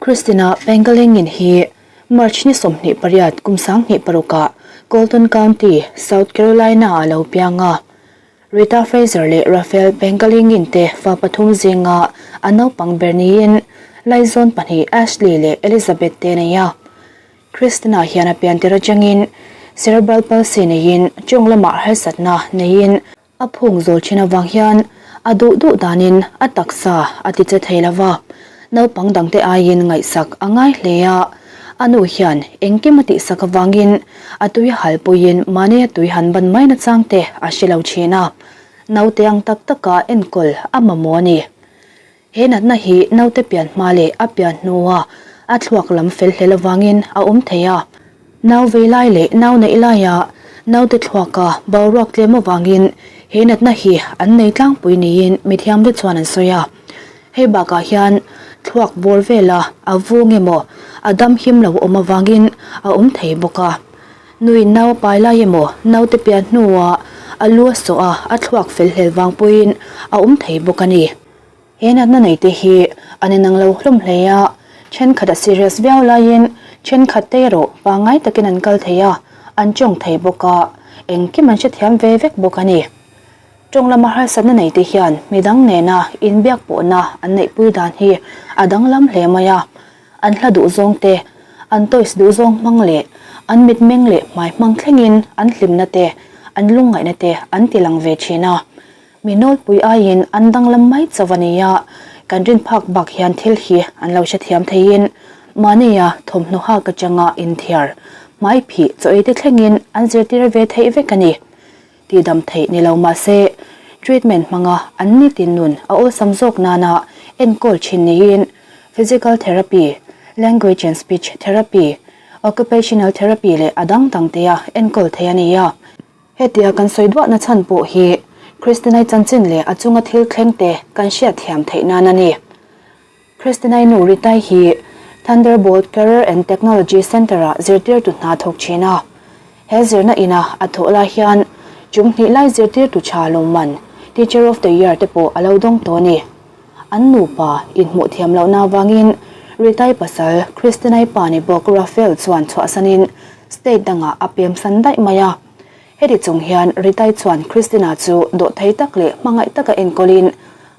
Christina Pengalengin hi March ni 28 kum 2006ah Colton County, South Carolina-ah a lo piang a. Rita Fraser leh Raphael Pengalengin te fa pathum zinga a naupang ber niin laizawn pahnih Ashley leh Elizabeth te a nei a. Christina hian a pian tir atangin cerebral palsy neiin chung lamah harsatna neiin A phung zawl thin avang hian a duh duh danin a taksa a ti che thei lo va, naupang dangte aiin ngaihsak a ngai hle a. A nu hian engkim a tihsak avangin a tui a halpuiin mahni a tui han ban mai nachang te a hre lo thin a, naute ang tak taka enkawl a mamawh a ni. He natna hi naute pian hma leh a pian hnua a thluak lam fel hlel avangin a awm thei a. Nau vei lai leh nau neih laia naute thluaka boruak tlem avangin he natna hi an nei tlangpui niin mithiamte chuan an sawi a. Hei bakah hian thluak bawr vela a vung emaw a dam him lo awm avangin a awm thei bawk a. Nuin nau a pai lai emaw naute pian hnuah a lu a sawh a, a thluak fel hlel vang pawhin a awm thei bawk a ni. He natna nei te hi an inang lo hlawm hle a, thenkhat a serious viau laiin thenkhat te erawh pangngai takin an kal thei a, an tawng thei bawk a, engkim an hrethiam ve vek bawk a ni. Tawng lama harsatna nei te hian midang nena inbiak pawhna an neihpui dan hi a danglam hle mai a, an hla duh zawng te, an toys duh zawng hmang leh an mitmeng leh hmai hmang thlengin an hlimna te, an lungngaihna te an tilang ve thin a. Mi nawlpui aiin an danglam mai chauh a ni a, kan rin phak bak hian thil hi an lo hrethiam theiin mahnia thawmhnaw hak atanga inthiar, hmai phih chaw ei te thlengin an zirtir ve theih vek a ni. Tihdam theih ni lo mah se, treatment hmanga an nitin nun a awlsam zawk nana enkawl thin niin physical therapy, language and speech therapy, occupational therapy leh a dang dangtea enkawl theih a ni a. Hetia kan sawi duahna chhan pawh hi Christinai chanchin leh a chunga thil thleng te kan hriat thiam theih nan a ni. Christinai nu Ritai hi Thunderbolt Career and Technology Centre-ah zirtirtu hna thawk thin a. He zirna ina a thawh lai hian tum hnih lai zirtirtu tha lawmman Teacher of the Year te pawh a lo dawng tawh a ni. An nupa inhmuh thiam lohna avangin Ritai pasal Christinai pa ni bawk Raphael chuan chhuahsanin state dangah a pemsan daih mai a. Heti chung hian Ritai chuan Christina chu dawhthei tak leh hmangaih taka enkawlin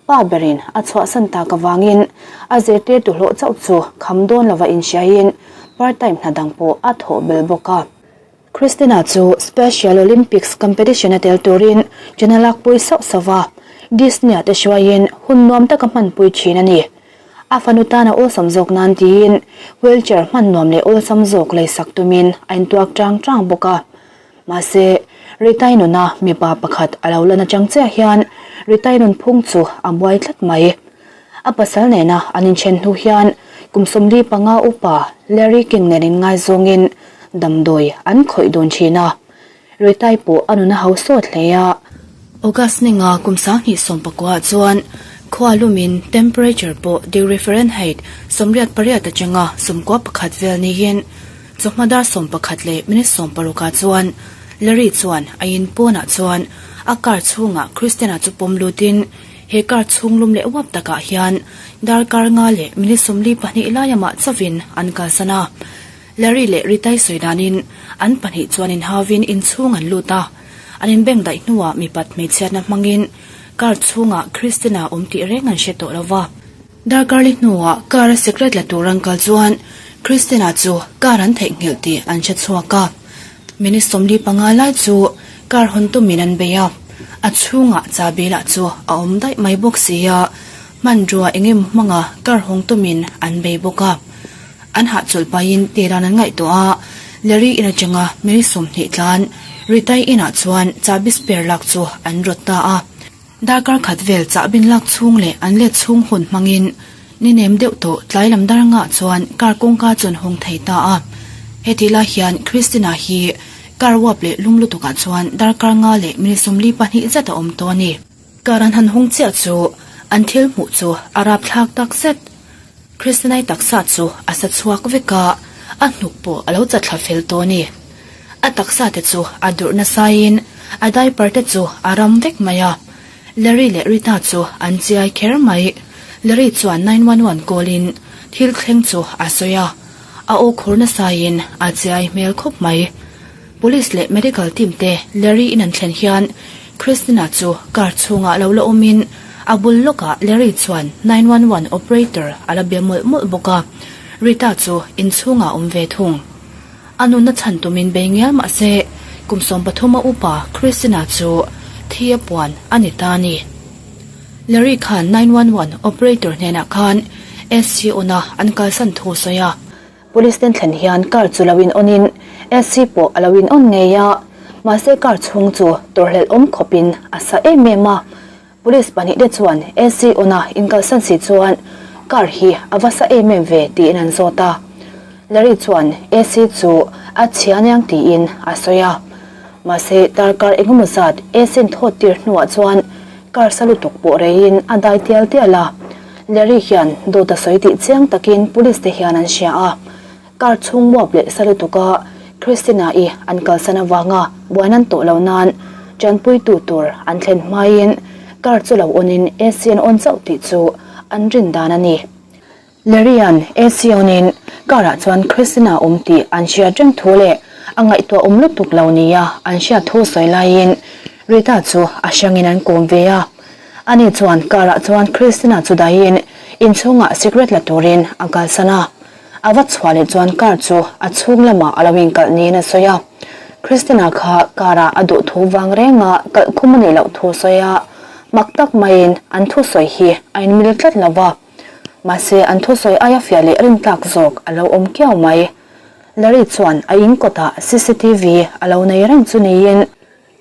pa berin a chhuahsan tak avangin a zirtirtu hlawh chauh chu kham dawn lova inhriaiin part time hna dang pawh a thawh bel bawk a. Christina chu Special Olympics competition a tel turin ṭan a lakpui sauh sauh a, Disney-ah te hruaiin hun nuam taka hmanpui ṭhin a ni. A fanu tan a awlsam zawk nan tiin wheelchair hman nuam leh awlsam zawk leisak tumin a intuak ṭang ṭang bawk a. Mahse, Ritai nuna mipa pakhat a lo lan atang chiah hian Ritai nun phung chu a buai tlat mai. A pasal nena an inchen hnu hian kum 45 upa Larry King nen inngaizawngin damdawi an khawih dun thin a. Ritai pawh a nuna ho sawt hle a. August ninga kum 2019 chuan khua lumin temperature pawh degree Fahrenheit 88 atanga 91 vel niin Chawhma dar 11 leh minute 60 ah chuan Larry chuan a in pawnah chuan a car chhungah Christian-a chu pawm lutin he car chhung lum leh uap takah hian darkar nga leh minute 42 lai amah chauhin an kalsan a. Larry leh Rita-i sawi danin an pahnih chuan inhauvin inchhung an lut a, an inbeng daih hnuah mipat hmeichhiatna hmangin car chhungah Christian-a awm tih reng an hre tawh lo va. Darkar li hnuah car a sikret la tur an kal chuan Christina chu car an theihnghilh tih an hre chhuak a. Minute 45 lai chu car hawn tumin an bei a, a chhungah chabi lah chu a awm daih mai bawk si a, hmanrua eng emaw hmanga car hawng tumin an bei bawk a. An hahchawlh pahin tehdan an ngaihtuah a, Larry in atanga minute 20 tlan Ritai inah chuan chabi spare lak chu an rawt ta a. Darkar khat vel chahbin lak chhung leh an let chhung hun hmangin ni nem deuh tawh tlai lam dar ngah chuan car kawngka chu an hawng thei ta a. Hetih lai hian Christina hi car uap leh lum lutukah chuan darkar nga leh minute 42 zet a awm tawh a ni. Car an han hawng chiah chu an thil hmuh chu a rapthlak tak zet. Christina-i taksa chu a sa chhuak vek a, a hnuk pawh a lo chatthla fel tawh a ni. A taksa te chu a durh nasaiin a diaper te chu a ram vek mai a. Larry leh Rita chu an chiai kher mai. Larry chuan 911 call in. Thil thleng chu a sawi a, a aw khur nasain a chiai hmel khawp mai. Police leh medical team te Larry in an thlen hian Christina chu car chhungah lo la awmin a bul lawkah Larry chuan 911 operator a la bia mawlh mawlh bawk a, Rita chu inchhungah a awm ve thung. A nunna chhan tumin bei ngial mah se kum 13 a upa Christina chu thi a puan a ni ta a ni. Larry khan 911 operator hnenah khan SC on-a an kalsan thu sawi a. Police ten thlen hian car chu lo in on in SC pawh a lo in on ngei a, mahse car chhung chu tawrhhlelh awm khawp in a sa em em a. Police pahnih te chuan SC on a inkalsan si chuan car hi a va sa em em ve tiin an zawt a. Larry chuan AC chu a chhia aniang tiin a sawi a. Mahse darkar engemaw zat AC in thawt tir hnuah chuan car sa lutuk pawh reiin a dai tial tial a. Larry hian dawt a sawi tih chiang takin police te hian an hria a, car chhung muap leh sa lutuka Christina-i an kalsan avanga buain an tawh lo nan tanpuitu tur an thlen hmain car chu lo awnin AC an awn chauh tih chu an rin dan a ni. Larry-a'n AC awnin car-ah chuan Christina awm tih an hriat reng thu leh a ngaihtuah awm lutuk lo nia an hriat thu sawi laiin Rita chu a hrangin an kawm ve a. Ani chuan car ah chuan Christina chu dahin inchhungah cigarette la turin a kalsan a. A va chhuah leh chuan car chu a chhung lamah a lo inkalh niin a sawi a. Christina kha car ah a duh thu vang renga kalh khum a nih loh thu sawi a, mak tak maiin an thusawi hi a inmil tlat lo va. Mahse an thusawi aia fiah leh rintlak zawk a lo awm kiau mai. Larry chuan a in kawtah cctv a lo nei reng chu niin,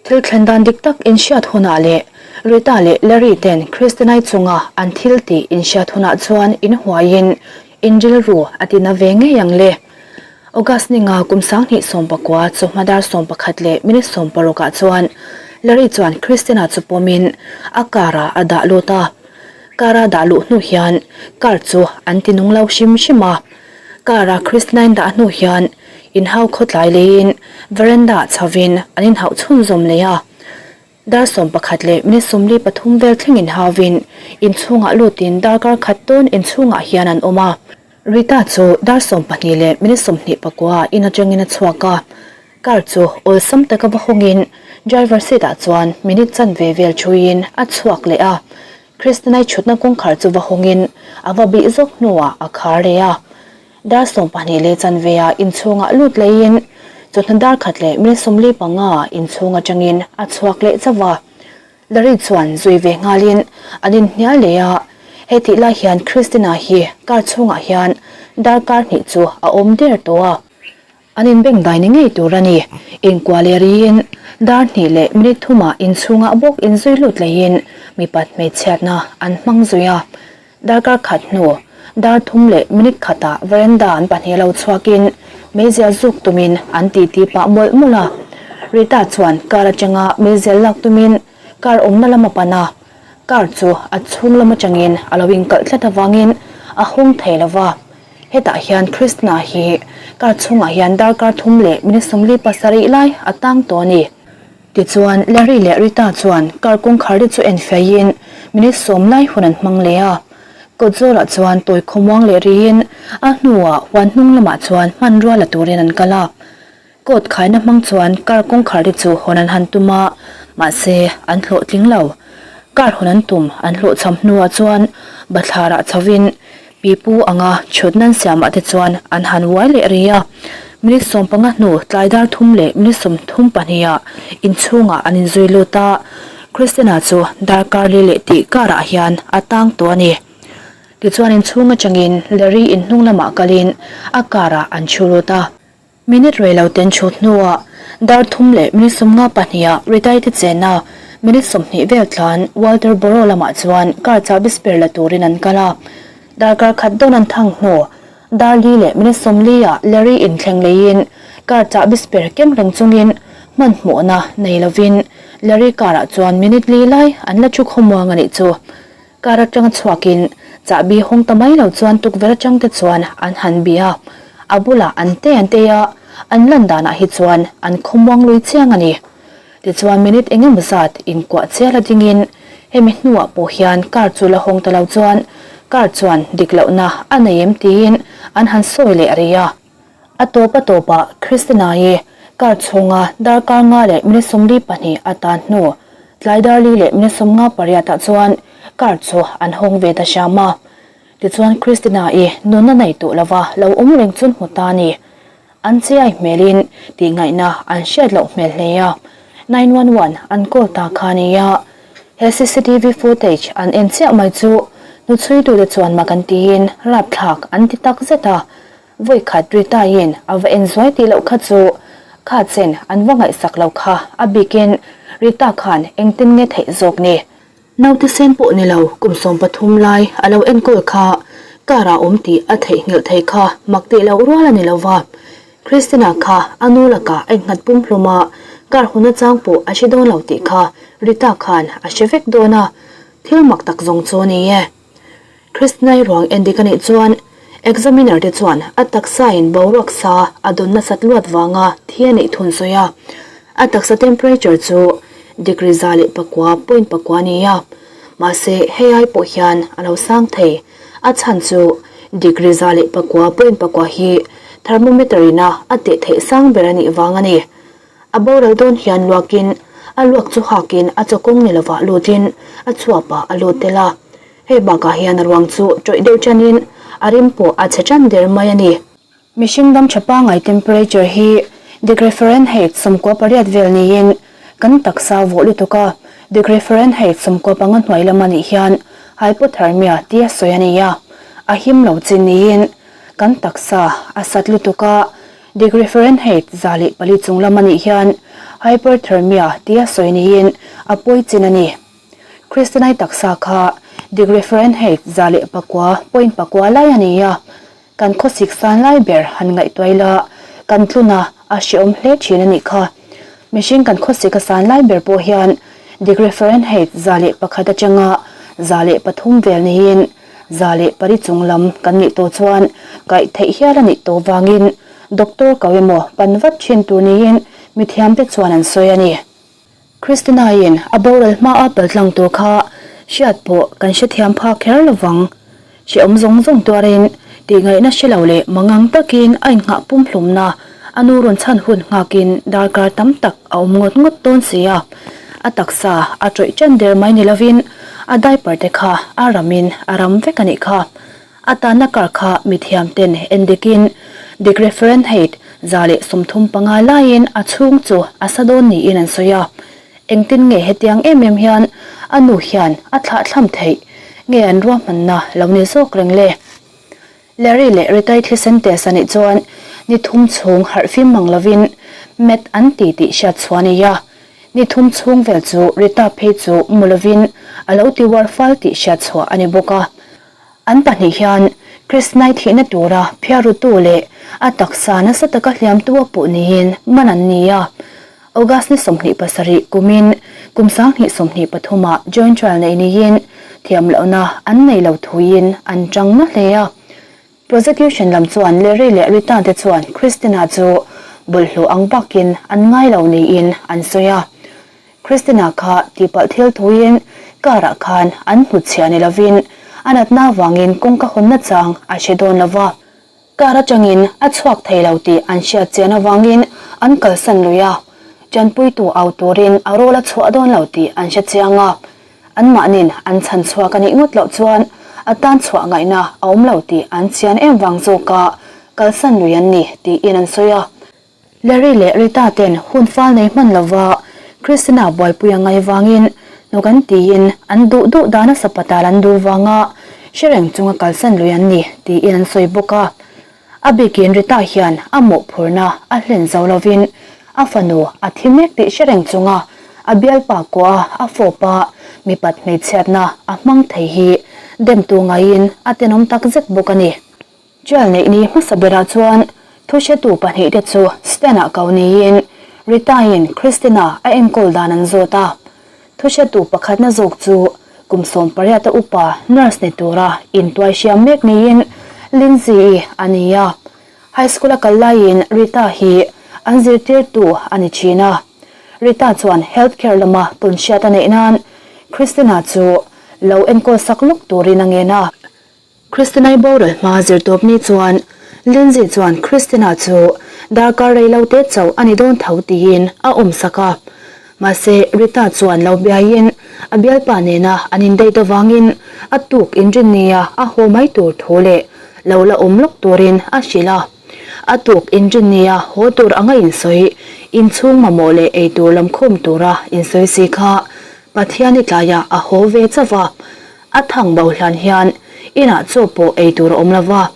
Thil thlen dan dik tak inhriat hunah leh Rita leh Larry ten Christinai chunga an thil tih inhriat hunah chuan inhuaiin in rilru a tina ve ngei ang le. August ninga kum 2019 chawhma dar 11 leh minute 16 ah chuan Larry chuan Christina chu pawmin a car ah a dah lut a. Car a dah luh hnu hian car chu an ti nung lo hrim hrim a. Car a Christina in dah hnu hian Inhau khawtlai leiin veranda ah chhovin an inhauh chhunzawm leh a. Dar 11 leh minute 43 vel thleng inhauvin inchhungah lutin darkar khat tawn inchhungah hian an awm a. Rita chu dar 12 leh minute 29 ah in atangin a chhuak a. Car chu awlsam taka va hawngin driver seat ah chuan minute chanve vel thuiin a chhuak leh a. Christina-i chhutna kawngkhar chu va hawngin a va bih zawk hnuah a khar leh a. Dar 12 leh chanve-ah inchhungah lut leiin chawhnu dar khat leh minute 45 inchhung atangin a chhuak leh chauh a. Larry chuan zui ve nghalin an inhnial leh a, hei tih lai hian Christina hi car chhungah hian darkar hnih chu a awm der tawh a. An inbeng dai ni ngei tur a ni. Inkuah leh riin dar hnih leh minute thumah inchhungah bawk inzui lut leiin mipat hmeichhiatna an hmang zui a. Darkar khat hnu, dar thum leh minute khatah veranda an pahnih lo chhuakin meizial zuk tumin an titi pah mawlh mawlh a. Rita chuan car atanga meizial lak tumin car awmna lam a pan a, car chu a chhung lam atangin a lo inkalh tlat avangin a hawng thei lo va. Hetah hian Krishna hi car chhungah hian darkar thum leh minute 47 lai a tang tawh a ni. Tichuan, Larry leh Rita chuan car kawngkhar te chu en feiin minute sawm lai hun an hmang leh a. Kawt zawlah chuan tawi khawmuang leh riin a hnuah huan hnung lamah chuan hmanrua la turin an kal a. Kawt khaina hmang chuan car kawngkhar te chu hawn an han tum a, mahse an hlawhtling lo. Car hawn an tum an hlawhchham hnuah chuan bathlarah chhovin Pipu anga chhut nan siamah te chuan an han uai leh rih a. Minute 15 hnu tlai dar thum leh minute 32 ah inchhungah an inzui lut a, Christina chu darkar li leh tih karah hian a tang tawh a ni. Tichuan inchhung atangin Larry inhnung lamah kalin a car ah an chhu lut a. Minute rei lo ten chhut hnuah dar thum leh minute 52 ah Ritai te chenna minute 20 vel tlan Walter Borough lamah chuan car chahbi spare la turin an kal a. Darkar khat dawn an thang hnu dar li leh minute 40 ah Larry inthleng leiin car chahbi spare keng reng chungin hmanhmawhna nei lovin Larry car ah chuan minute li lai an la thu khawmuang a nih chu. Car atanga chhuakin chahbi hawng ta mai lo chuan tukverh atang te chuan an han bih a, a bulah an te an tei a, an lan danah hi chuan an khawmuang lui chiang a ni. Tichuan minute eng emaw zat inkuah chial a dingin hemi hnuah pawh hian car chu la hawng ta lo chuan. Car chuan dik lohna a nei em tiin an han sawi leh rih a. A tawp a tawpah Christina-i car chhunga darkar nga leh minute 42 a tan hnu tlai dar li leh minute 58 ah chuan car chu an hawng ve ta hram a. Tichuan Christina-i nunna nei tawh lova lo awm reng chu hmu ta a ni. An chiai hmelin tihngaihna an hriat loh hmel hle a, 911 an call ta kha a nia. He cctv footage an en chiah mai chu hnuchhuitute chuan mak an tiin rapthlak an ti tak zet a, vawi khat Rita-in a va en zuai tih loh kha chu kha chen an va ngaihsak lo kha a bikin Rita khan engtin nge theih zawk ni? Naute sen pawh ni lo, kum 13 lai a lo enkawl kha car ah awm tih a theihnghilh thei kha mak tih loh rual a ni lo va. Christina kha a nu lakah a innghat pumhlum a, car hun achang pawh a hre dawn lo tih kha Rita khan a hre vek dawn a, thil mak tak zawng chu a ni e. Christina-i ruang en dik a nih chuan examiner te chuan a taksa in boruak sa a dawn nasat luat vanga thi a neih thun sawi a, a taksa temperature chu degree 106.9 a ni a, mahse hei ai pawh hian a lo sang thei, a chhan chu degree 106.9 hi thermometer ina a teh theih sang ber a nih vang a ni. A boral dawn hian luakin a luak chu hakin a chawkawng ni lovah lutin a chhuapah a lut tel a. Hei bakah hian a ruang chu tawih deuh tanin a rim pawh a chhe tan der mai a ni. Mihring dam tha pangai temperature hi degree Fahrenheit 98 vel niin kan taksa vawh lutuk a, degree Fahrenheit 95 hnuai lam a nih hian hypothermia tia sawi a ni a, a him lo chin niin kan taksa a sat lutuk a, Degree Fahrenheit 104 chung lam a nih hian hyperthermia tia sawi niin a pawi chin a ni. Kristianai taksa kha degree Fahrenheit 109.9 lai a ni a, kan khawsik san lai ber han ngaihtuah ila kan tlun a, a hrehawm hle thin a nih kha. Mihring kan khawsik a san lai ber pawh hian degree Fahrenheit 101 atanga 103 vel niin 104 chung lam kan nih tawh chuan kaih theih hial a nih tawh vangin doctor ko emaw pan vat thin tur niin mithiamte chuan an sawi a ni. Christina-in a boral hmaa paltlang tur kha hriat pawh kan hrethiam phak kher lovang. Hrehawm zawng zawng tuarin tihngaihna hre lo leh mangang takin a innghah pumhlumna a nu rawn chhan hun nghakin darkar tam tak a awm ngawt ngawt dawn si a. A taksa a tawih ṭan der mai ni lovin a diaper te kha a ramin a ram vek a nih kha. A tanna kar kha mithiam ten en dikin degree Fahrenheit 135 laiin a chhung chu a sa dawn niin an sawi a. Engtin nge hetiang em em hian a nu hian a thlahthlam theih nge an ruahmanna lo ni zawk reng le? Larry leh Ritai thisen test a nih chuan ni thum chhung harh fim mang lovin Matt an ti tih hriat chhuah a ni a. Ni thum chhung vel chu Rita phei chu mu lovin a lo ti uar fal tih hriat chhuah a ni bawk a. An pahnih hian Krishnai thihna tura phiarrutu leh a taksa nasa taka hliamtu a puh niin man an ni a. August ni 27 kumin kum 2023 ah joint trial neih niin thiam lohna an nei lo thuin an tang na hle a. Prosecution lam chuan Larry leh Rita te chuan Christina chu bawlhhlawh ang bakin an ngai lo niin an sawi a. Christina kha tihpalh thil thuin car ah khan an hnutchhiah ni lovin a natna avangin kawngka hawnna chang a hre dawn lova. Car atangin a chhuak thei lo tih an hriat chian avangin an kalsan lui a, tanpuitu au turin a rawl a chhuah dawn lo tih an hre chiang a, anmahnin an chhan chhuak a nih ngawt loh chuan a tan chhuah ngaihna a awm lo tih an chian em vang zawka kalsan lui an ni tiin an sawi a. Larry leh Rita ten hun fal nei hman lova Christina buaipui a ngai vangin hnawk an tiin an duh duh dana sapatal an duh vanga hre reng chunga kalsan lui an ni tiin an sawi bawk a. A bikin Rita hian a mawhphurna a hlen zo lovin a fanu a thi mek tih hre reng chunga a bialpa kuah a fawp a mipat hmeichhiatna a hmang thei hi demtu ngaiin a tenawm takzet bawk a ni. Jail neih ni hmasa berah chuan thuhretu pahnihte chu stand-ah ko niin Rita-in Christina a enkawl dan an zawt a. Thuhretu pakhatna zawk chu kum 18 a upa nurse ni tura intuai hriam mek niin Lindsay-i a ni a. High school a kal laiin Rita hi an zirtirtu a ni thin a. Rita chuan health care lama tawnhriat a neih nan Christina chu lo enkawl sak lawk turin a ngen a. Christina-i boral hma zirtawp ni chuan Lindsay chuan Christina chu darkar reilo te chauh a ni dawn tho tiin a awm sak a. Mahse, Rita chuan lo biaiin a bialpa nena an indate avangin a tuk inrinnia a haw mai tur thu leh lo la awm lawk turin a hrilh a. A tuk inrinnia haw tur anga insawi, inchhung mamawh leh eitur lamkhawm tura insawi si kha Pathiani tlaiah a haw ve chauh a. A thang bo hlan hian inah chaw pawh ei tur a awm lo va,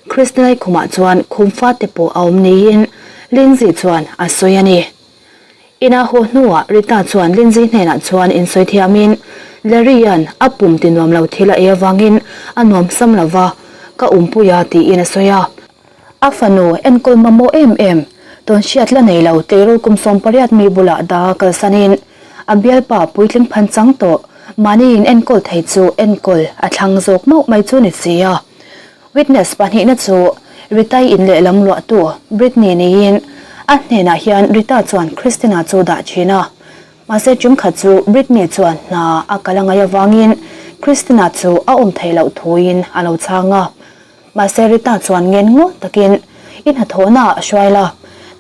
Kristinai khumah chuan khum fate pawh a awm niin Lindsay chuan a sawi a ni. Inah haw hnuah Rita chuan Lindsay hnenah chuan insawi thiamin Larry-a'n a pum ti nuam lo thil a ei avangin a nuam sam lo va, ka awmpuia tiin a sawi a. A fanu enkawl mamawh em em, tawn hriat la nei lo tleirawl kum 18 mi bulah dah kalsanin a bialpa puitling phan chang tawh mahni in enkawl thei chu enkawl a thlang zawk mauh mai chu ni si a. Witness pahnihna chu Rita-i in lehlam luahtu Britney niin a hnenah hian Rita chuan Christina chu dah thin a. Mahse ṭumkhat chu Britney chuan hna a kal a ngaih avangin Christina chu a awm theih loh thuin a lo chhang a. Mahse Rita chuan ngen ngawt takin i hnathawhna ah hruai la,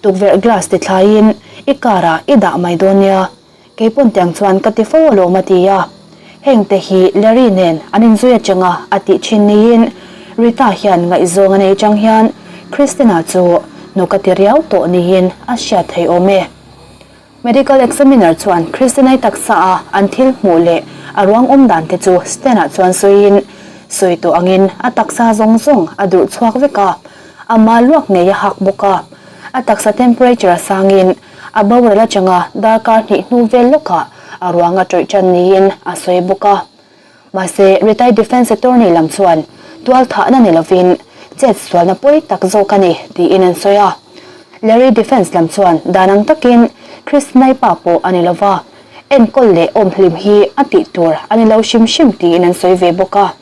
tukverh glass ti thlaiin i car ah i dah mai dawn nia, keipawn tiang chuan ka ti fo alawm a ti a. Heng te hi Larry nen an inzui atanga a tih thin niin Rita hian ngaihzawng a nei chang hian Christina chu hnuk a ti riau tawh niin a hriat thei awm e. Medical examiner chuan Christina-i taksa a an thil hmuh leh a ruang awm dan te chu stand ah chuan sawiin, sawi tawh angin a taksa zawng zawng a durh chhuak vek a, ama luak ngei a hak bawk a. A taksa temperature a sangin a boral atanga darkar hnih hnu vel lawkah a ruang a tawih tan niin a sawi bawk a. Mahse, retired defence attorney lam chuan tual thahna ni lovin chet sualna pawi tak zawk a ni tiin an sawi a. Larry defence lam chuan dan ang takin Chris Naipa pawh a ni lova, enkawl leh awm hlim hi a tih tur a ni lo hrim hrim tiin an sawi ve bawk a.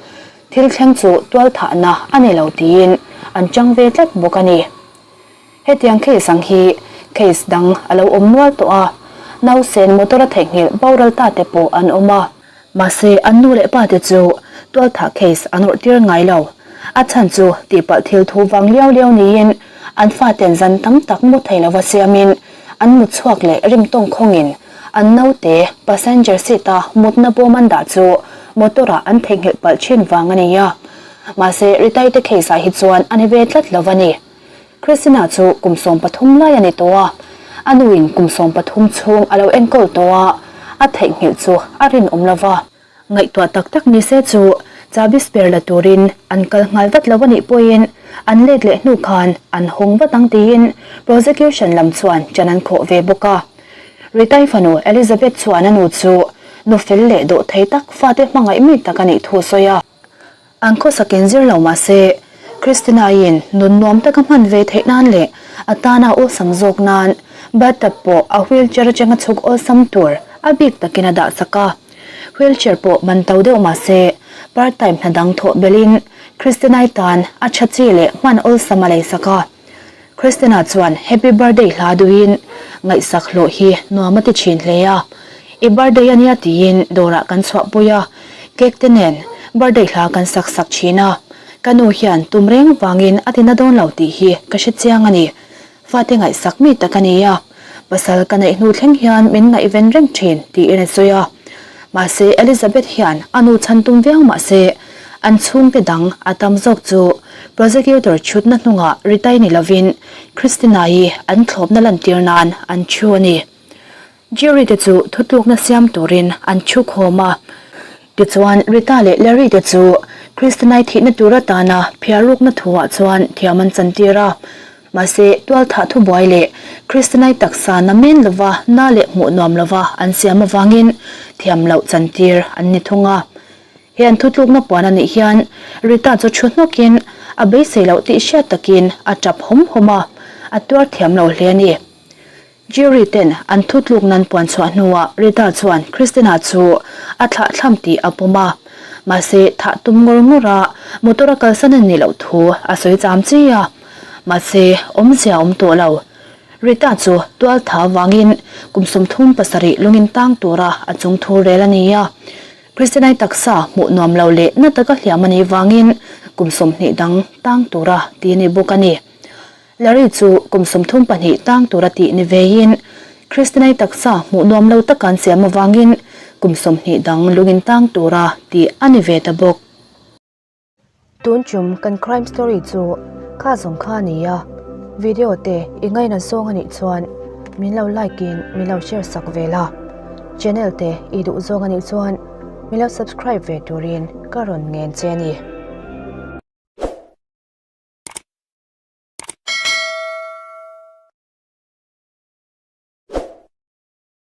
Thil thleng chu tual thahna a ni lo tiin an chang ve tlat bawk a ni. Hetiang case ang hi case dang a lo awm nual tawh a, nausen motor a theihnghilh boral ta te pawh an awm a. Mahse, an nu leh pa te chu tualthah case an awrh tir ngai lo. A chhan chu tihpalh thil thu vang liau liau niin an faten zan tam tak mu thei lova siamin an mut chhuak leh rimtawng khawngin an naute passenger seat a mutna bawm an dah chu motor ah an theihnghilh palh thin vang a ni a. Mahse, Ritaite case ah hi chuan a ni ve tlat lo a ni. Christina chu kum 13 lai a ni tawh a, a nuin kum 13 chhung a lo enkawl tawh a, a theihnghilh chu a rinawm lo va. Ngaihtuah tak tak ni se chu chabi spare la turin an kal nghal vat lo a nih pawhin an let leh hnu khan an hawng vat ang tiin prosecution lam chuan ṭan an khawh ve bawk a. Ritai fanu Elizabeth chuan a nu chu nu fel leh dawh thei tak fate hmangaih mi tak a nih thu a sawi a. An khawsakin zir lo mah se, Christina-i'n nun nuam taka hman ve theih nan leh a tana awlsam zawk nan bathtub pawh a wheelchair atanga chhuk awlsam tur a bik takin a dah sak a. Wheelchair pawh man to deuh mah se, part time hna dang thawh belhin Christina-i tan a tha chi leh hman awlsam a lei sak a. Christina chuan Happy Birthday hla duhin ngaihsak hlawh hi nuam a ti thin hle a, I birthday a nia tiin dawrah kan chhuahpui a, cake te nen birthday hla kan sak sak thin a, ka nu hian tum reng vangin a ti na dawn lo tih hi ka hre chiang a ni. Fate ngaihsak mi tak a ni a, pasal ka neih hnu thleng hian min ngaihven reng thin tiin a sawi a. Mahse Elizabeth hian a nu chhan tum viau mahse an chhungte dang a tam zawk chu Prosecutor chhutna hnungah Ritai ni lovin Christina-i an thlawpna lantir nan an thu a ni. Jury te chu thutlukna siam turin an thu khawm a. Tichuan Rita leh Larry te chu Christina-i thihna tur atana phiarrukna thuah chuan thiam an chantir a. Mahse tualthah thubuai leh Christina-i taksa na men lova na leh hmuh nuam lova an siam avangin thiam loh chantir an ni thung a. He an thutlukna puan a nih hian Rita chu thu hnawkin a beisei loh tih hriat takin a tap hawm hawm a, a tuar thiam lo hle a ni. Jury ten an thutluk nan puan chhuah hnuah Rita chuan Christina chu a thlah thlam tih a pawm a, mahse thah tum ngawr ngawr a motor a kalsan a nih loh thu a sawi cham chi a, mahse awmzia a awm tawh lo. Rita chu tual tha vangin kum 37 lungin tang tura a chungthu rel a ni a. Christina-i taksa hmuh nuam lo leh na taka hliam a nih vangin kum 20 dang tang tura tih a ni bawk a ni. Larry chu kum 32 tang tura tih ni veiin Christina-i taksa hmuh nuam lo taka an siam avangin kum 20 dang lungin tang tura tih a ni ve ta bawk. Tun chum kan crime story chu kha zawng kha a ni a, video te i ngaina zawng a nih chuan min lo like in min lo share sak ve la, channel te i duh zawng a nih chuan min lo subscribe ve turin ka rawn ngen che a ni.